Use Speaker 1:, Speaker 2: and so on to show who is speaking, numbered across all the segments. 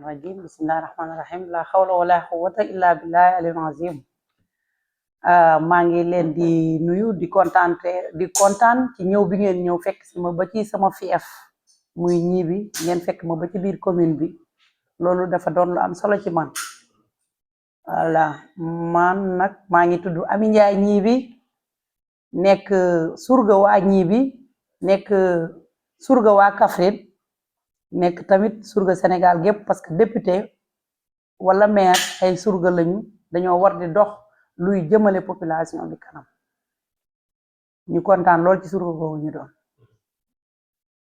Speaker 1: rajim bismillahirrahmanirrahim la hawla wala quwwata illa billahi alil azim. Maa ngi leen di nuyu di kontaan ci ñëw bi ngeen ñëw fekk si ma ba ci sama fief muy ñibi ngeen fekk ma ba ci biir commune bi loolu dafa doon lu am solo ci man. Voilà man nag maa ngi tudd Ami Ndiaye ñibi nekk surga waa ñibi nekk surga waa Kaffrine nekk tamit surga Sénégal gépp parce que député wala maire ay surga lañu dañoo war di dox luy jëmale population bi kanam ñu kontaan lool ci surga boobu ñu doon.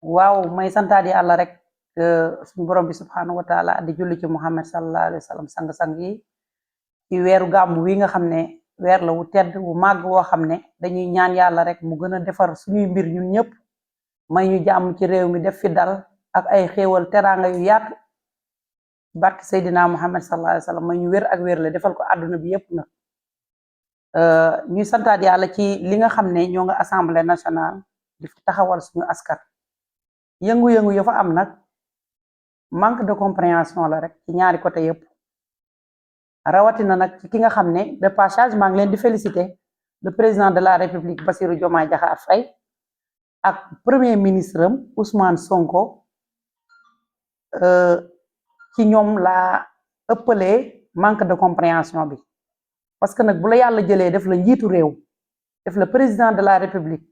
Speaker 1: waaw may santaat Yàlla rek suñu borom bi subhanahu wa taala di julli ci Muhammad sallallahu alayhi wa sallam sang-sang yi ci weeru gàmmu wi nga xam ne weer la wu tedd wu màgg woo xam ne dañuy ñaan Yàlla rek mu gën a defar suñuy mbir ñun ñëpp may ñu jàmm ci réew mi def fi dal ak ay xéewal teraanga yu yaatu barke Seydina Muhammad sallallahu alayhi wa sallam may ñu wér ak wér la defal ko àdduna bi yépp nag. ñuy santaat Yàlla ci li nga xam ne ñoo nga assemblée nationale di fi taxawal suñu askan. yëngu-yëngu ya fa am nag manque de compréhension la rek ci ñaari côté yépp rawatina nag ci ki nga xam ne de passage maa ngi leen di féliciter le président de la république Bassirou Diomaye Diakhar Faye ak premier ministre am Ousmane Sonko. ci ñoom laa ëppalee manque de compréhension bi parce que nag bu la yàlla jëlee def la njiitu réew def la président de la république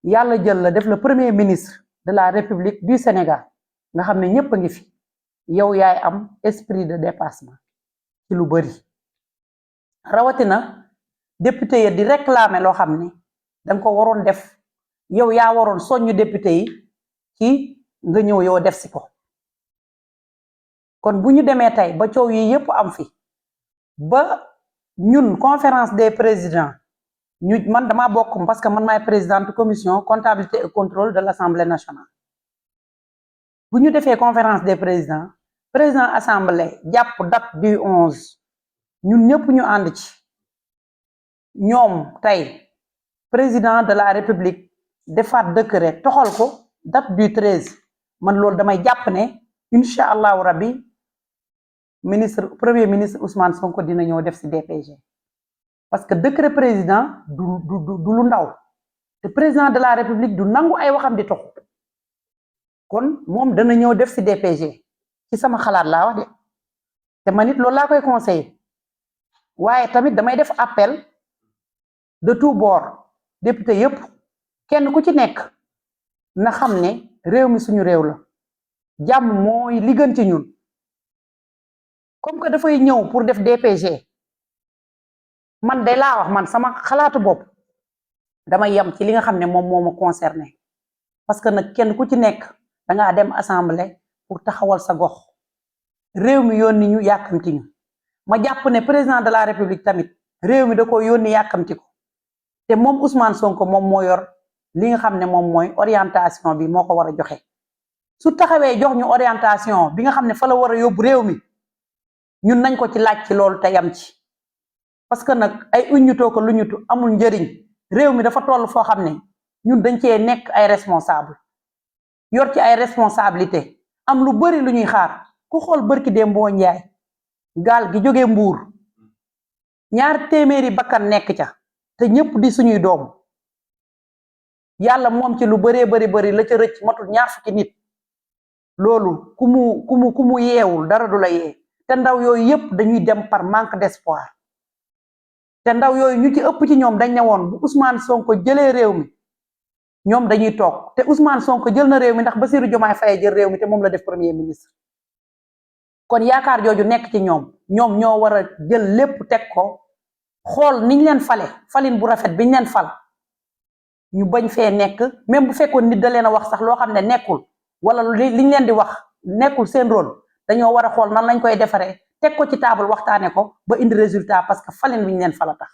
Speaker 1: yàlla jël la def la premier ministre de la république du Sénégal nga xam ne ñépp a ngi fi yow yaay am esprit de dépassement ci lu bari rawatina député yi di réclamer loo xam ne danga ko waroon def yow yaa waroon soññu député yi ci nga ñëw yow def si ko. kon bu ñu demee tey ba coow yi yépp am fi ba ñun conférence des présidents man dama bokk parce que man maay présidente commission comptabilité et contrôle de l'Assemblée nationale. bu ñu defee conférence des présidents président assemblée jàpp date du 11 ñun ñëpp ñu ànd ci ñoom tey président de la république defaat décret toxal ko date du 13 man loolu damay jàpp ne incha allahu rabbi premier ministre Ousmane Sonko dina ñëw def ci DPG parce que décret président du lu ndaw te président de la république du nangu ay waxam di toxu kon moom dana ñëw def ci DPG ci sama xalaat laa wax de te man it loolu laa koy conseiller waaye tamit damay def appel de tout bord député yépp kenn ku ci nekk na xam ne réew mi suñu réew la jàmm mooy li gën ci ñun. comme que dafay ñëw pour def DPG man day laa wax man sama xalaatu bopp dama yem ci li nga xam ne moom moo ma concerné parce que nag kenn ku ci nekk dangaa dem assemblée pour taxawal sa gox réew mi yónni ñu yàkkamti ñu ma jàpp ne président de la république tamit réew mi da ko yónni yàkkamti ko te moom Ousmane Sonko moom moo yor li nga xam ne moom mooy orientation bi moo ko war a joxe su taxawee jox ñu orientation bi nga xam ne fa la war a yóbbu réew mi ñun nañ ko ci laaj ci loolu te yam ci parce que nag ay uññutoo ko lu ñutu amul njëriñ réew mi dafa toll foo xam ne ñun dañ cee nekk ay responsable yor ci ay responsabilité am lu bari lu ñuy xaar ku xool bërki dem boo njaay gaal gi jógee Mbuur 2 téeméeri bakkan nekk ca te ñépp di suñuy doom yàlla moom ci lu baree bari la ca rëcc matul 2 fukki nit loolu ku mu yeewul dara du la yee te ndaw yooyu yépp dañuy dem par manque d'espoir te ndaw yooyu ñu ci ëpp ci ñoom dañ ne woon bu Ousmane Sonko jëlee réew mi ñoom dañuy toog te Ousmane Sonko jël na réew mi ndax Bassirou Diomaye Faye jël réew mi te moom la def premier ministre kon yaakaar jooju nekk ci ñoom ñoo war a jël lépp teg ko xool niñ leen falin bu rafet biñ leen fal ñu bañ fee nekk même bu fekkoon nit da leen a wax sax loo xam ne nekkul wala liñ leen di wax nekkul seen rôle dañoo war a xool nan lañ koy defaree teg ko ci table waxtaane ko ba indi résultat parce que falin bi ñu leen fala tax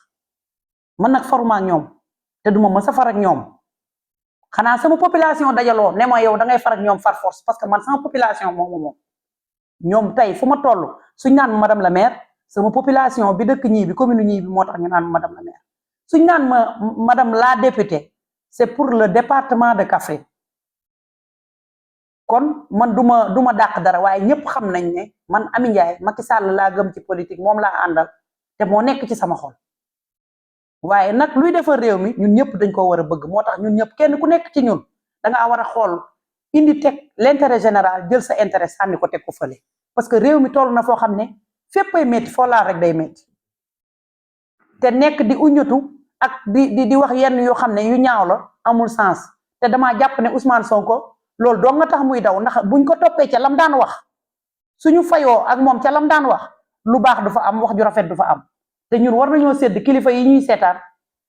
Speaker 1: man nag faruma ak ñoom te duma mës a far ak ñoom xanaa sama population dajaloo ne ma yow da ngay far ak ñoom far force parce que man sama population moom ñoom tey fu ma toll suñ naan madame la maire sama population bi dëkk ñii bi commune ñii bi moo tax ñu naan madame la maire suñ naan ma madame la députée c'est pour le département de Kaffrine kon man duma dàq dara waaye ñëpp xam nañ ne man Amy Ndiaye Macky Sall laa gëm ci politique moom laa àndal te moo nekk ci sama xol waaye nag luy defar réew mi ñun ñëpp dañ ko war a bëgg moo tax ñun ñëpp kenn ku nekk ci ñun dangaa war a xool indi teg l'intérêt général jël sa intérêt sànni ko teg ko fële parce que réew mi toll na foo xam ne fépp ay métti foo laal rek day métti te nekk di uñatu ak di wax yenn yoo xam ne yu ñaaw la amul sens te damaa jàpp ne Ousmane Sonko loolu doo nga tax muy daw ndax buñ ko toppee ca lam daan wax suñu fayoo ak moom ca lam daan wax lu baax du fa am wax ju rafet du fa am te ñun war nañoo sédd kilifa yi ñuy seetaan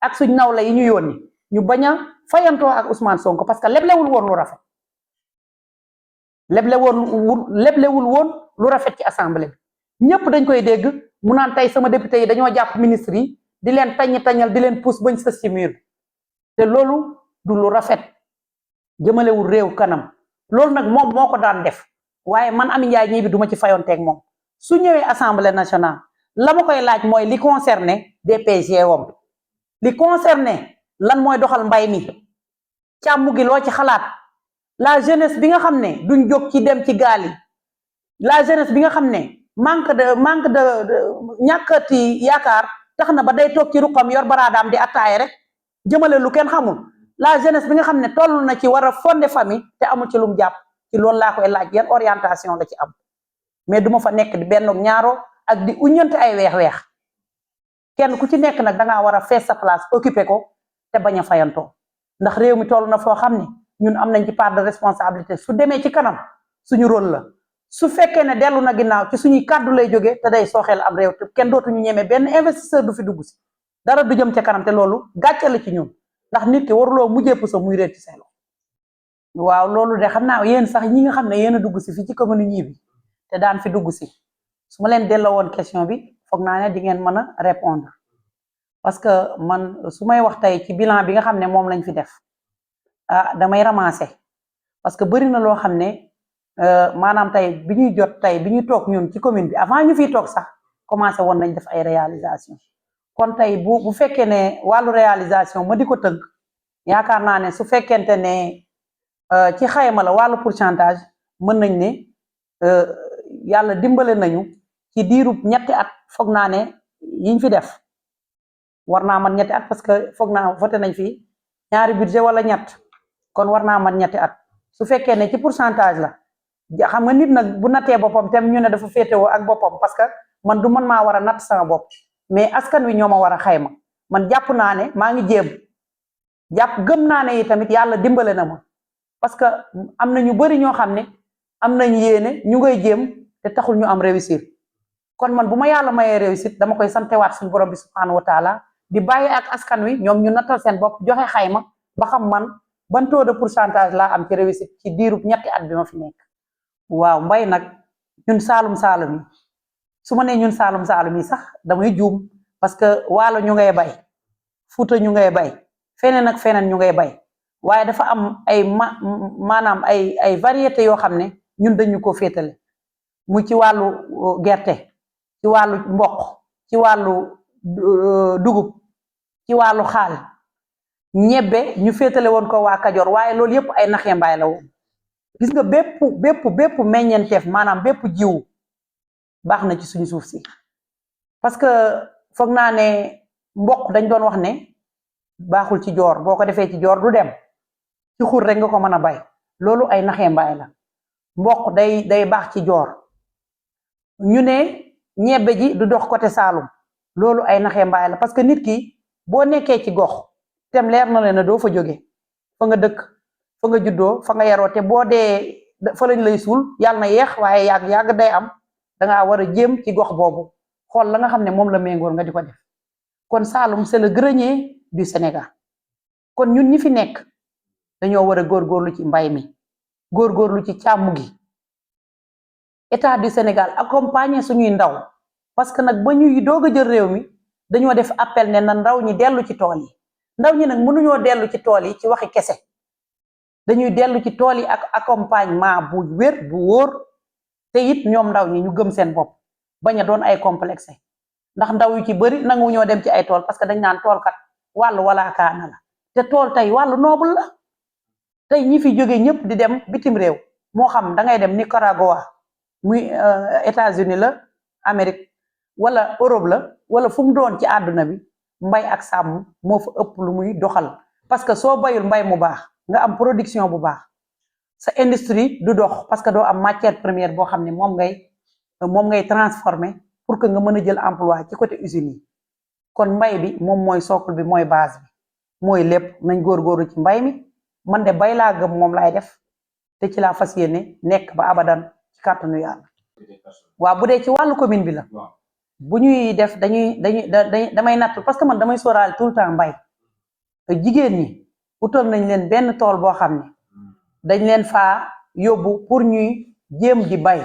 Speaker 1: ak suñ nawle yi ñu yónni ñu bañ a fayantoo ak Ousmane Sonko parce que leblewul woon lu rafet leblewul woon lu rafet ci assemblée bi ñëpp dañ koy dégg mu naan tey sama député yi dañoo jàpp ministre yi di leen tañal di leen pousse bañ sës ci mur te loolu du lu rafet jëmalewul réew kanam loolu nag moom moo ko daan def waaye man Amy Ndiaye ñii bi duma ci fayonteeg moom su ñëwee assemblée nationale la ma koy laaj mooy li concerné DPG wam li concerné lan mooy doxal mbay mi càmm gi loo ci xalaat la jeunesse bi nga xam ne duñ jóg ci dem ci gaal yi la jeunesse bi nga xam ne manque de ñàkkati yaakaar tax na ba day toog ci ruqam yor baraadaam di attaaye rek jëmale lu kenn xamul la jeunesse bi nga xam ne toll na ci war a fonder famille te amul ci lum jàpp ci loolu laa koy laaj yan orientation la ci am mais duma fa nekk di benn ñaaro ak di uñante ay weex-weex kenn ku ci nekk nag dangaa war a fees sa place occupé ko te bañ a fayantoo ndax réew mi toll na foo xam ne ñun am nañ ci part de responsabilité su demee ci kanam suñu rôle la su fekkee ne dellu na ginnaaw ci suñuy kàddu lay jógee te day sooxeel am réew te kenn dootuñu ñemee benn investisseur du fi dugg si dara du jëm ca kanam te loolu gàcce la ci ñun ndax nit ki waruloo mujjee puso muy réer ci say loxo waaw loolu de xam naa yéen sax ñi nga xam ne yéen a dugg si fii ci commune ñii bi te daan fi dugg si su ma leen delloo woon question bi foog naa ne di ngeen mën a répondre parce que man su may wax tey ci bilan bi nga xam ne moom lañ fi def damay ramasser parce que bëri na loo xam ne maanaam tey bi ñuy jot tey bi ñuy toog ñun ci commune bi avant ñu fiy toog sax commencé woon nañ def ay réalisation kon tey bu fekkee ne wàllu réalisation ma di ko tënk yaakaar naa ne su fekkente ne ci xayma la wàllu pourcentage mën nañ ne yàlla dimbale nañu ci diirub ñetti at foog naa ne yiñ fi def war naa man ñetti at parce que foog naa voté nañ fi ñaari budget wala ñett kon war naa man ñetti at su fekkee ne ci pourcentage la xam nga nit nag bu nattee boppam tam ñu ne dafa féetewoo ak boppam parce que man du man maa war a natt sama bopp mais askan wi ñoo ma war a xayma man jàpp naa ne maa ngi jéem gëm naa ne yi tamit yàlla dimbale na ma parce que am na ñu bari ñoo xam ne am nañ yéene ñu ngay jéem te taxul ñu am réussir kon man bu ma yàlla mayee réussite dama koy santewaat suñu borom bi subhanahu wa taala di bàyyi ak askan wi ñoom ñu nattal seen bopp joxe xayma ba xam man ban taux de pourcentage laa am ci réussite ci diirub ñetti at bi ma fi nekk waaw mbay nag ñun saalum yi su ma nee ñun saalum yi sax damay juum parce que waalo ñu ngay bay fuuta ñu ngay bay feneen ak feneen ñu ngay bay waaye dafa am ay maanaam ay variété yoo xam ne ñun dañu ko féetale mu ci wàllu gerte ci wàllu mboq ci wàllu dugub ci wàllu xaal ñebbe ñu féetale woon ko waa Kajoor waaye loolu yépp ay naxee mbaay la woon gis nga bépp meññeenteef maanaam bépp jiwu baax na ci suñu suuf si parce que foog naa ne mboq dañ doon wax ne baaxul ci joor boo ko defee ci joor du dem ci xur rek nga ko mën a bay loolu ay naxee mbaay la mboq day baax ci joor ñu ne ñebbe ji du dox côté Saalum loolu ay naxee mbaay la parce que nit ki boo nekkee ci gox tem leer na leen ne doo fa jóge fa nga dëkk fa nga juddoo fa nga yaroo te boo dee fa lañ lay suul yàlla na yeex waaye yàgg day am dangaa war a jéem ci gox boobu xool la nga xam ne moom la méngoor nga di ko def kon Saalum c'est le grenier du Sénégal kon ñun ñi fi nekk dañoo war a góorgóorlu ci mbay mi góorgóorlu ci càmm gi état du Sénégal accompagner suñuy ndaw parce que nag ba ñuy doog a jël réew mi dañoo def appel ne na ndaw ñi dellu ci tool yi ndaw ñi nag mënuñoo dellu ci tool yi ci waxi kese dañuy dellu ci tool yi ak accompagnement bu wér bu wóor te it ñoom ndaw ñi ñu gëm seen bopp bañ a doon ay complexe ndax ndaw yu ci bëri nangu ñoo dem ci ay tool parce que dañ naan tool kat wàllu wala kaana la te tool tey wàllu noble la tey ñi fi jóge ñëpp di dem bitim réew moo xam da ngay dem Nicaragua muy États-Unis la Amérique wala Europe la wala fu mu doon ci àdduna bi mbay ak sàmm moo fa ëpp lu muy doxal parce que soo bayul mbay mu baax nga am production bu baax sa industrie du dox parce que doo am matière première boo xam ne moom ngay transformer pour que nga mën a jël emploi ci côté usine yi kon mbay bi moom mooy socle bi mooy base bi mooy lépp nañ góorgóorlu ci mbay mi man de bay laa gëm moom laay def te ci laa fas yéene nekk ba abadan ci kàttanu yàlla. waaw bu dee ci wàllu commune bi la bu ñuy def damay natt parce que man damay sóoraale tout le temps mbay te jigéen ñi utal nañ leen benn tool boo xam ne dañ leen faa yóbbu pour ñuy jéem di bay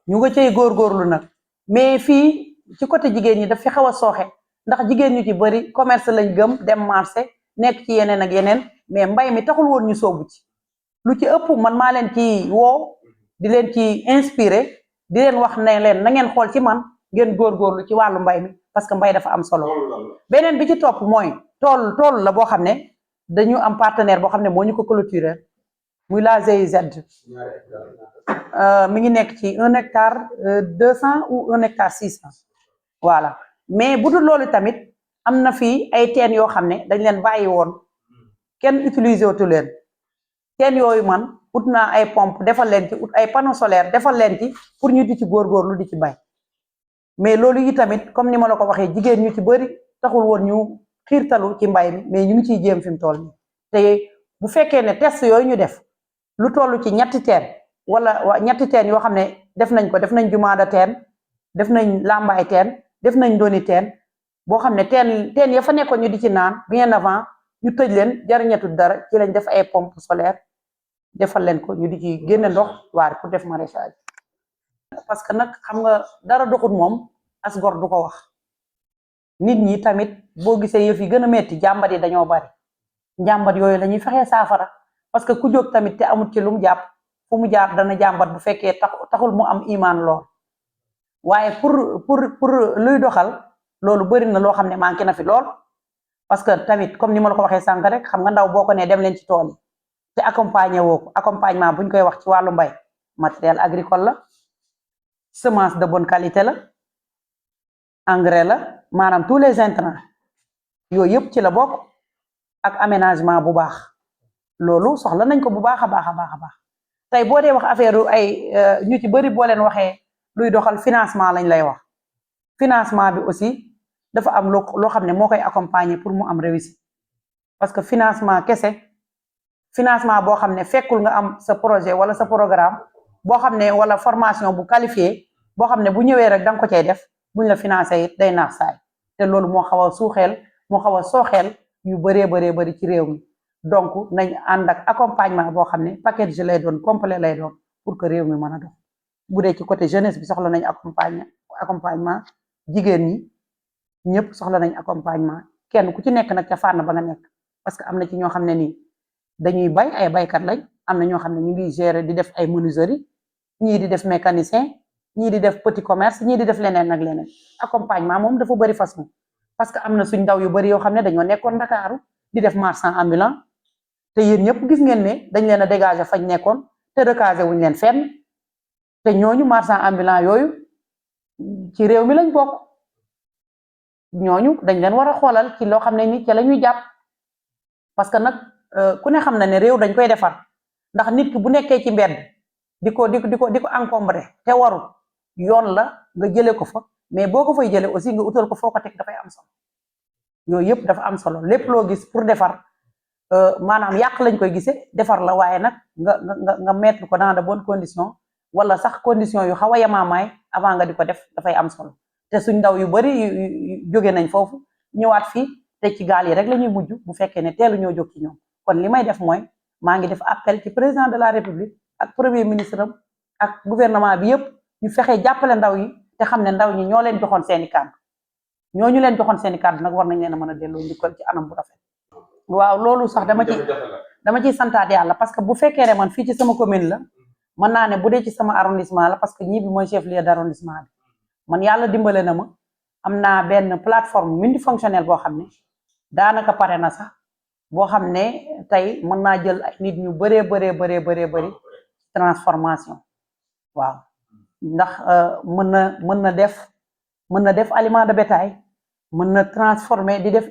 Speaker 1: ñu nga cay góorgóorlu nag mais fii ci côté jigéen ñi daf fi xaw a sooxe ndax jigéen ñu ci bëri commerce lañ gëm dem marché nekk ci yeneen ak yeneen mais mbay mi taxul woon ñu soobu ci lu ci ëpp man maa leen ci woo di leen ci inspiré di leen wax ne leen na ngeen xool ci man ngeen góorgóorlu ci wàllu mbay mi parce que mbay dafa am solo beneen bi ci topp mooy tool la boo xam ne dañu am partenaire boo xam ne moo ñu ko clôturer muy la GIZ mi ngi nekk ci 1 hectare 200 ou 1 hectare 600 voilà mais bu dul loolu tamit am na fii ay teen yoo xam ne dañ leen bàyyi woon kenn utiliser wutu leen teen yooyu man ut naa ay pompe defal leen ci ut ay panneau solaire defal leen ci pour ñu di ci góorgóorlu di ci bay mais loolu yi tamit comme ni ma la ko waxee jigéen ñu ci bëri taxul woon ñu xiirtalu ci mbay mi mais ñu ngi ciy jéem fi mu toll nii te bu fekkee ne test yooyu ñu def lu toll ci ñetti teen wala ñetti teen yoo xam ne def nañ ko def nañ jumaada teen def nañ làmbaay teen def nañ doni teen boo xam ne teen ya fa nekkoon ñu di ci naan bien avant ñu tëj leen jariñatul dara ci lañ def ay pompe solaire defal leen ko ñu di ci génne ndox waar pour def maraîchage parce que nag xam nga dara doxul moom as gor du ko wax nit ñi tamit boo gisee yëf yi gën a metti jàmbat yi dañoo bari jàmbat yooyu la ñuy fexee saafara parce que ku jóg tamit te amut ci lu mu jàpp fu mu jaar dana jàmbat bu fekkee taxul mu am imaan lool waaye pour luy doxal loolu bëri na loo xam ne manqué na fi lool parce que tamit comme ni ma la ko waxee sànq rek xam nga ndaw boo ko nee dem leen ci tool yi te accompagner woo ko accompagnement buñ koy wax ci wàllu mbay matériel agricole la semence de bonne qualité la engrais la maanaam tous les intrants yooyu yëpp ci la bokk ak aménagement bu baax loolu soxla nañ ko bu baax a baax a baax a baax tey boo dee wax affaire ay ñu ci bëri boo leen waxee luy doxal financement lañ lay wax financement bi aussi dafa am loo xam ne moo koy accompagner pour mu am réussite parce que financement kese financement boo xam ne fekkul nga am sa projet wala sa programme boo xam ne wala formation bu qualifié boo xam ne bu ñëwee rek da nga ko cay def buñ la financé it day naax saay te loolu moo xaw a suuxeel moo xaw a sooxeel yu bëree bëri ci réew mi donc nañ ànd ak accompagnement boo xam ne package lay doon complet lay doon pour que réew mi mën a dox bu dee ci côté jeunesse bi soxla nañ accompagnement jigéen ñi ñëpp soxla nañ accompagnement kenn ku ci nekk nag ca fànn ba nga nekk parce que am na ci ñoo xam ne nii dañuy bay ay baykat lañ am na ñoo xam ne ñu ngi gérer di def ay menuiserie ñii di def mécanicien ñii di def petit commerce ñii di def leneen ak leneen accompagnement moom dafa bëri façon parce que am na suñ ndaw yu bëri yoo xam ne dañoo nekkoon Ndakaaru di def marchand ambulant te yéen ñëpp gis ngeen ne dañ leen a dégager fañ nekkoon te recaser wuñ leen fenn te ñooñu marchand ambulant yooyu ci réew mi lañ bokk ñooñu dañ leen war a xoolal ci loo xam ne ni ca la ñuy jàpp parce que nag ku ne xam na ne réew dañ koy defar ndax nit ki bu nekkee ci mbedd di ko encombré te warul yoon la nga jëlee ko fa mais boo ko fay jëlee aussi nga utal ko foo ko teg dafay am solo yooyu yëpp dafa am solo lépp loo gis pour defar maanaam yàq lañ koy gisee defar la waaye nag nga mettre ko dans de bonnes conditions wala sax conditions yu xaw a yamaamaay avant nga di ko def dafay am solo te suñ ndaw yu bari jóge nañ foofu ñëwaat fii te ci gaal yi rek la ñuy mujj bu fekkee ne teelu ñoo jóg ci ñoom kon li may def mooy maa ngi def appel ci président de la république ak premier ministre am ak gouvernement bi yëpp ñu fexe jàppale ndaw yi te xam ne ndaw ñi ñoo leen joxoon seeni kàddu ñooñu leen joxoon seeni kàddu nag war nañ leen a mën a delloo njukkal ci anam bu rafet. waaw loolu sax dama ciy santaat yàlla parce que bu fekkee ne man fii ci sama commune la mën naa ne bu dee ci sama arrondissement la parce que ñii bi mooy chef lieu d'arrondissement bi man yàlla dimbale na ma am naa benn plateforme multifonctionnelle boo xam ne daanaka pare na sax boo xam ne tey mën naa jël ay nit ñu bëree bëri transformation waaw ndax mën na def aliment de bétail mën na transformer di def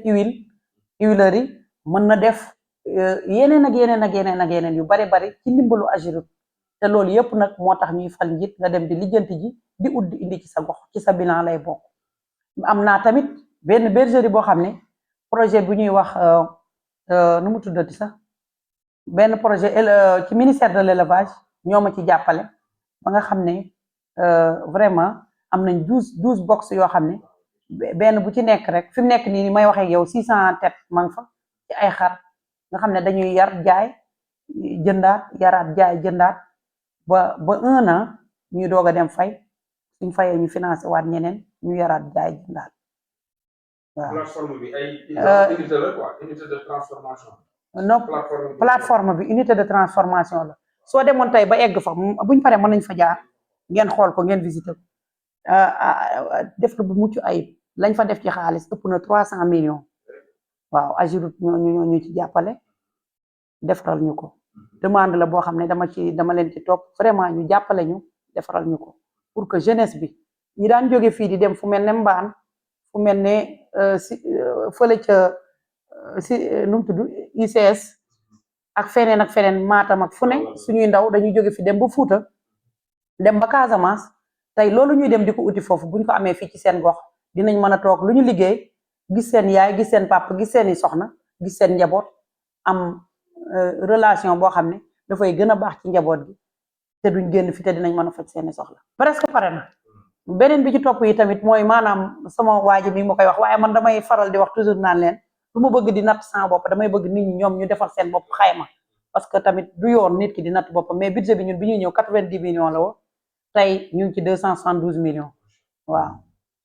Speaker 1: huilerie mën na def yeneen ak yeneen yu bari ci ndimbalu Agirut te loolu yëpp nag moo tax ñuy fal njiit nga dem di lijjanti ji di ut indi ci sa gox ci sa bilan lay bokk. am naa tamit benn bergerie boo xam ne projet bu ñuy wax nu mu tuddati sax benn projet ci ministère de l'élevage ñoo ma ci jàppale ba nga xam ne vraiment am nañ 12 box yoo xam ne benn bu ci nekk rek fi mu nekk nii may waxee yow 600 têtes ma nga fa ci ay xar nga xam ne dañuy yar jaay jëndaat yaraat jaay jëndaat ba 1 an ñuy doog a dem fay suñ fayee ñu financé waat ñeneen ñu yaraat jaay jëndaat waaw.
Speaker 2: plateforme bi ay unité la quoi, unité de transformation.
Speaker 1: non plateforme bi unité de transformation la soo demoon tey ba egg fa buñ paree mën nañ fa jaar ngeen xool ko ngeen visité ko def ko bu mucc ayib lañ fa def ci xaalis ëpp na 300 millions waaw Agirut ñu ci jàppale defaral ñu ko demande la boo xam ne dama leen ci topp vraiment ñu jàppale ñu defaral ñu ko pour que jeunesse bi ñi daan jóge fii di dem fu mel ne Mbaan fu mel ne fële ca nu mu tudd ICS ak feneen Matam ak fu ne suñuy ndaw dañuy jóge fi dem ba Fuuta dem ba Casamance tey loolu ñuy dem di ko uti foofu buñ ko amee fii ci seen gox dinañ mën a toog lu ñu liggéey gis seen yaay gis seen papa gis seeni soxna gis seen njaboot am relation boo xam ne dafay gën a baax ci njaboot gi te duñ génn fi te dinañ mën a faj seeni soxla presque pare na. beneen bi ci topp yi tamit mooy maanaam sama waaji mi ma koy wax waaye man damay faral di wax toujours naan leen du ma bëgg di natt sama bopp damay bëgg nit ñi ñoom ñu defal seen bopp xayma parce que tamit du yoon nit ki di natt boppam mais budget bi ñun bi ñuy ñëw 90 millions la woon tey ñu ngi ci 272 millions waaw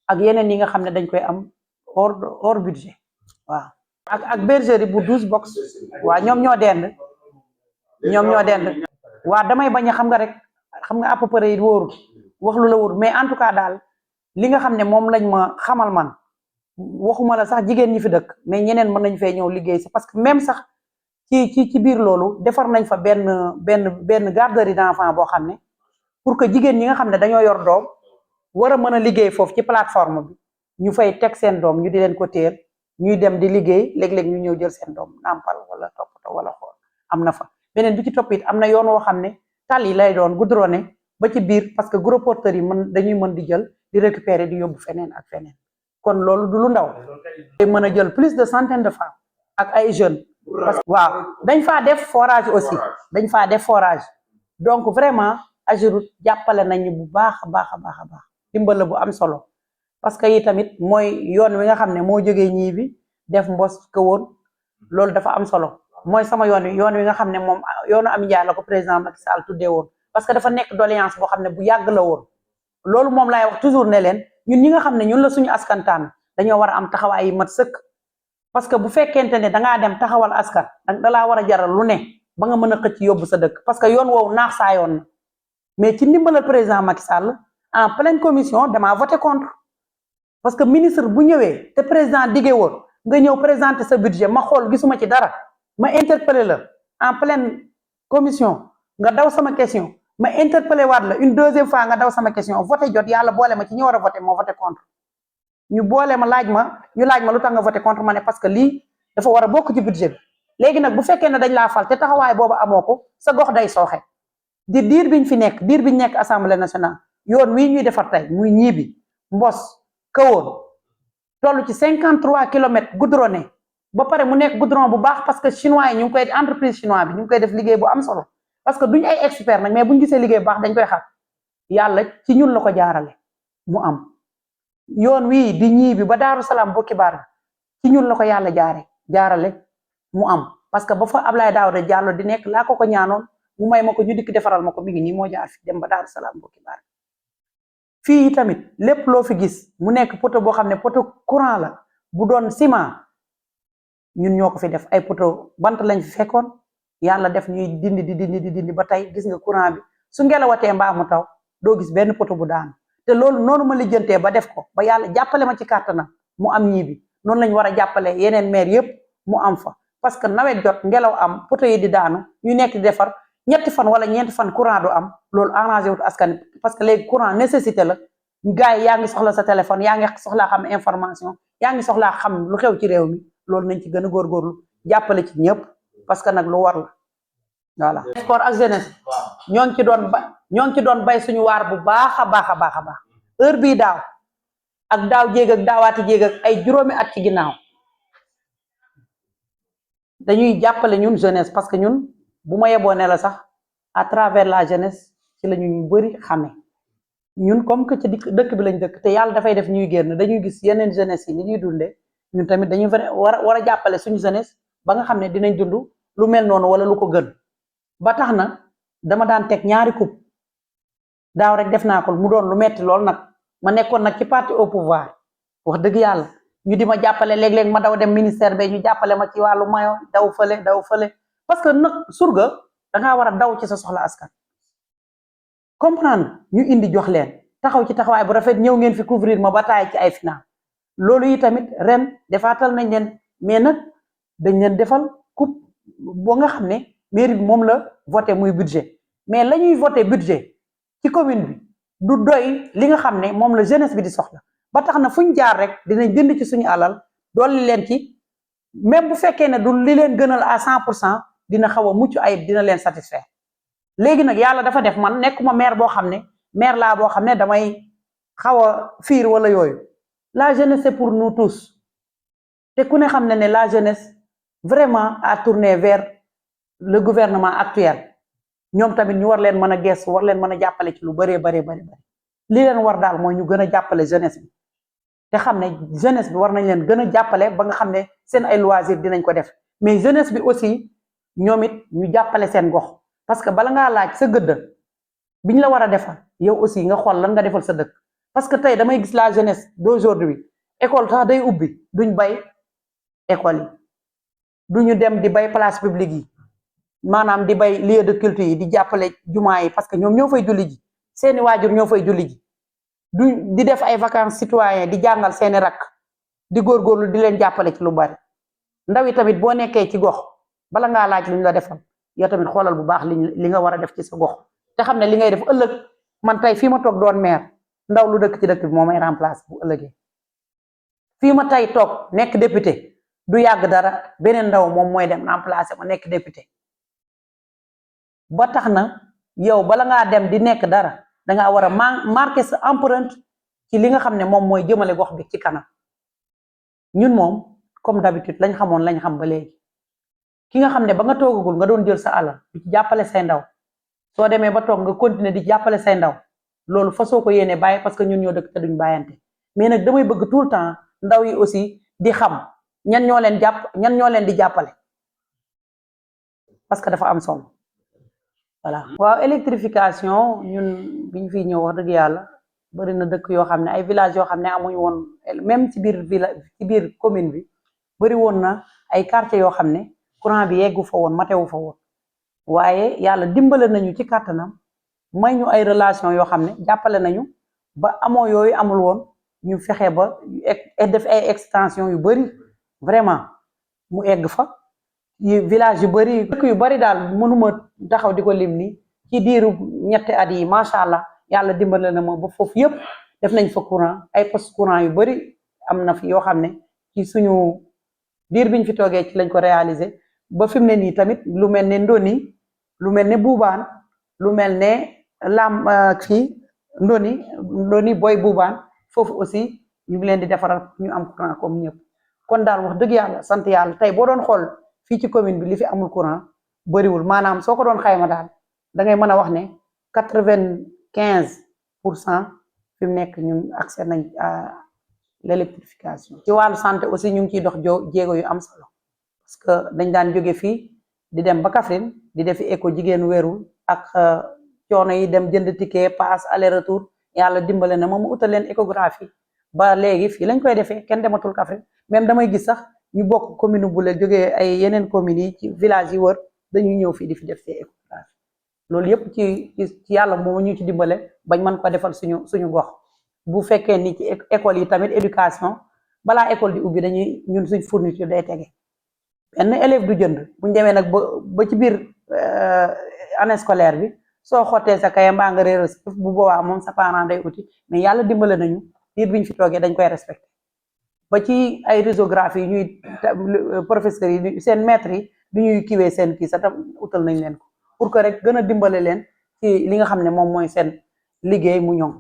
Speaker 1: ak yeneen yi nga xam ne dañ koy am hors budget waaw ak bergerie bu 12 box waaw ñoom ñoo dend waaw damay bañ a xam nga à peu près yi wóorul wax lu la wóor mais en tout cas daal li nga xam ne moom lañ ma xamal man waxuma la sax jigéen ñi fi dëkk mais ñeneen mën nañ fee ñëw liggéey si parce que même sax ci biir loolu defar nañ fa benn garderie d'enfant boo xam ne pour que jigéen ñi nga xam ne dañoo yor doom war a mën a liggéey foofu ci plateforme bi ñu fay teg seen doom ñu di leen ko téel ñuy dem di liggéey léeg-léeg ñu ñëw jël seen doom nàmpal wala toppatoo wala xool am na fa beneen bi ci topp it am na yoon woo xam ne tali lay doon goudronné ba ci biir parce que gros porteurs yi dañuy mën di jël di récupérer di yóbbu feneen ak feneen kon loolu du lu ndaw day mën a jël plus de centaines de femmes ak ay jeunes parce que waaw dañ faa def forage aussi donc vraiment Agirut jàppale nañu bu baax a baax dimbal la bu am solo parce que yi tamit mooy yoon wi nga xam ne moo jógee ñii bi def mbos këwoon loolu dafa am solo mooy sama yoon wi nga xam ne moom yoonu Amy Ndiaye la ko président Macky Sall tuddee woon parce que dafa nekk doléance boo xam ne bu yàgg la woon loolu moom laay wax toujours ne leen ñun ñi nga xam ne ñun la suñu askantaan dañoo war a am taxawaay yi mat sëkk parce que bu fekkente ne dangaa dem taxawal askan dalaa war a jaral lu ne ba nga mën a xëcc yóbbu sa dëkk parce que yoon woowu naax saa yoon na mais ci ndimbalal président Macky Sall en pleine commission damaa voté contre parce que ministre bu ñëwee te président diggee woon nga ñëw présenter sa budget ma xool gisuma ci dara ma interpellé la en pleine commission nga daw sama question ma interpellé waat la une deuxième fois nga daw sama question voté jot yàlla boole ma ci ñi war a voté moo voté contre ñu boole ma laaj ma lu tax nga voté contre ma ne parce que lii dafa war a bokk ci budget bi léegi nag bu fekkee ne dañ laa fal te taxawaay boobu amoo ko sa gox day sooxe diir biñ nekk assemblée nationale yoon wii ñuy defar tey muy ñiibi mbos kawoon toll ci 53 kilomètres goudronné ba pare mu nekk goudron bu baax parce que chinois yi ñu ngi koy entreprise chinois bi ñu ngi koy def liggéey bu am solo parce que duñ ay expert nag mais buñ gisee liggéey bu baax dañ koy xam yàlla ci ñun la ko jaarale mu am yoon wii di ñiibi ba Daaru Salaam bokki baar ci ñun la ko yàlla jaarale mu am parce que ba fa Ablaye Daouda Diallo di nekk laa ko ñaanoon mu may ma ko ñu dikk defaral ma ko mi ngi nii moo jaar fi dem ba Daaru Salaam bokki baar fii tamit lépp loo fi gis mu nekk poto boo xam ne poto courant la bu doon ciment ñun ñoo ko fi def ay poto bant lañ fi fekkoon yàlla def ñuy dindi ba tey gis nga courant bi su ngelawatee mbaa mu taw doo gis benn poto bu daanu te loolu noonu ma lijjantee ba def ko ba yàlla jàppale ma ci kàttanam mu am ñiibi noonu lañ war a jàppale yeneen maire yépp mu am fa parce que nawet jot ngelaw am poto yi di daanu ñu nekk di defar ñetti fan wala ñeenti fan courant du am loolu arrangé wut askan parce que léegi courant nécessité la gars yi yaa ngi soxla sa téléphone yaa ngi soxlaa xam information yaa ngi soxlaa xam lu xew ci réew mi loolu nañ ci gën a góorgóorlu jàppale ci ñëpp parce que nag lu war la voilà. sport ak jeunesse ñoo ngi ci doon bay suñu waar bu baax a baax heure bii daaw ak daaw jéeg ak daawaati jéeg ak ay juróomi at ci ginnaaw dañuy jàppale ñun jeunesse parce que ñun bu ma yeboo ne la sax à travers la jeunesse ci la ñu bëri xame ñun comme que ci dëkk bi lañ dëkk te yàlla dafay def ñuy génn dañuy gis yeneen jeunesse yi ni ñuy dundee ñun tamit dañuy war a jàppale suñu jeunesse ba nga xam ne dinañ dund lu mel noonu wala lu ko gën ba tax na dama daan teg ñaari coupe daaw rek def naa ko mu doon lu metti lool nag ma nekkoon nag ci parti au pouvoir wax dëgg yàlla ñu di ma jàppale léeg-léeg ma daw dem ministère be ñu jàppale ma ci wàllu mayo daw fële parce que nag surga dangaa war a daw ci sa soxla askan comprendre ñu indi jox leen taxaw ci taxawaay bu rafet ñëw ngeen fi couvrir ma ba taay ci ay final loolu yi tamit ren defaatal nañ leen mais nag dañ leen defal coupe boo nga xam ne mairie bi moom la voté muy budget mais la ñuy voté budget ci commune bi du doy li nga xam ne moom la jeunesse bi di soxla ba tax na fuñ jaar rek dinañ jënd ci suñu alal dolli leen ci même bu fekkee ne du li leen gënal à 100% dina xaw a mucc ayib dina leen satisfaire léegi nag yàlla dafa def man nekkuma maire boo xam ne maire laa boo xam ne damay xaw a fiir wala yooyu la jeunesse c'est pour nous tous te ku ne xam ne la jeunesse vraiment a tourné vers le gouvernement actuel ñoom tamit ñu war leen mën a gestu war leen mën a jàppale ci lu bëree bari li leen war daal mooy ñu gën a jàppale jeunesse bi te xam ne jeunesse bi war nañ leen gën a jàppale ba nga xam ne seen ay loisir dinañ ko def mais jeunesse bi aussi ñoom it ñu jàppale seen gox parce que bala ngaa laaj sa gëdd biñ la war a defal yow aussi nga xool lan nga defal sa dëkk parce que tey damay gis la jeunesse d'aujourd'hui école sax day ubbi duñ bay école yi duñu dem di bay place publique yi maanaam di bay lieu de culte yi di jàppale jumaa yi parce que ñoom ñoo fay julli ji seeni waajur ñoo fay julli ji du di def ay vacances citoyen di jàngal seeni rakk di góorgóorlu di leen jàppale ci lu bari ndaw yi tamit boo nekkee ci gox bala ngaa laaj lu ñu la defal yow tamit xoolal bu baax li nga war a def ci sa gox te xam ne li ngay def ëllëg man tey fii ma toog doon maire ndaw lu dëkk ci dëkk bi moo may remplacer bu ëllëgee fii ma tey toog nekk député du yàgg dara beneen ndaw moom mooy dem remplacer ma nekk député ba tax na yow bala ngaa dem di nekk dara dangaa war a marquer sa empreinte ci li nga xam ne moom mooy jëmale gox bi ci kanam ñun moom comme d'habitude lañ xamoon lañ xam ba léegi ki nga xam ne ba nga toogagul nga doon jël sa alal di ci jàppale say ndaw soo demee ba toog nga continuer di jàppale say ndaw loolu fa soo ko yéene bàyyi parce que ñun ñoo dëkk te duñ bàyyante mais nag damay bëgg tout le temps ndaw yi aussi di xam ñan ñoo leen di jàppale parce que dafa am solo voilà. waaw électrification ñun biñ fiy ñëw wax dëgg yàlla bari na dëkk yoo xam ne ay village yoo xam ne amuñ woon même ci biir commune bi bari woon na ay quartiers yoo xam ne courant bi yeggu fa woon matewu fa woon waaye yàlla dimbale nañu ci kàttanam may ñu ay relation yoo xam ne jàppale nañu ba amoo yooyu amul woon ñu fexe ba def ay extension yu bari vraiment mu egg fa village yu bari dëkk yu bari daal mënuma taxaw di ko lim ni ci diiru ñetti at yi macha allah yàlla dimbale na ma ba foofu yëpp def nañ fa courant ay poste courant yu bari am na fi yoo xam ne ci suñu diir biñ fi toogee ci lañ ko réaliser ba fi mu ne nii tamit lu mel ne Ndoni lu mel ne Buubaan lu mel ne fii Ndoni booy Buubaan foofu aussi ñu ngi leen di defaral ñu am courant comme ñëpp kon daal wax dëgg yàlla sant yàlla tey boo doon xool fii ci commune bi li fi amul courant bariwul maanaam soo ko doon xayma daal da ngay mën a wax ne 95% fi mu nekk ñun accès nañ à l'électrification. ci wàllu santé aussi ñu ngi ciy dox jéego yu am solo parce que dañ daan jóge fii di dem ba Kaffrine di defi écho jigéen wérul ak coono yi dem jënd ticket passe aller retour yàlla dimbale na ma mu utal leen échographie ba léegi fii lañ koy defee kenn dematul Kaffrine même damay gis sax ñu bokk commune bu la jógee ay yeneen communes yi ci village yi wër dañuy ñëw fii di fi def see échographie loolu yëpp ci yàlla moo ñu ci dimbale bañ mën ko defal suñu gox bu fekkee ni ci école yi tamit éducation balaa école di ubbi dañuy ñun suñ fourniture day tege benn élève du jënd buñ demee nag ba ci biir année scolaire bi soo xottee sa kaye mbaa nga réer bu boobaa moom sa parent day uti mais yàlla dimbale nañu diir biñ fi toogee dañ koy respecté ba ci ay résographie yi ñuy professeurs yi seen maîtres yi du ñuy kiwee seen kii sa tam utal nañ leen ko pour que rek gën a dimbale leen ci li nga xam ne moom mooy seen liggéey mu ñoŋ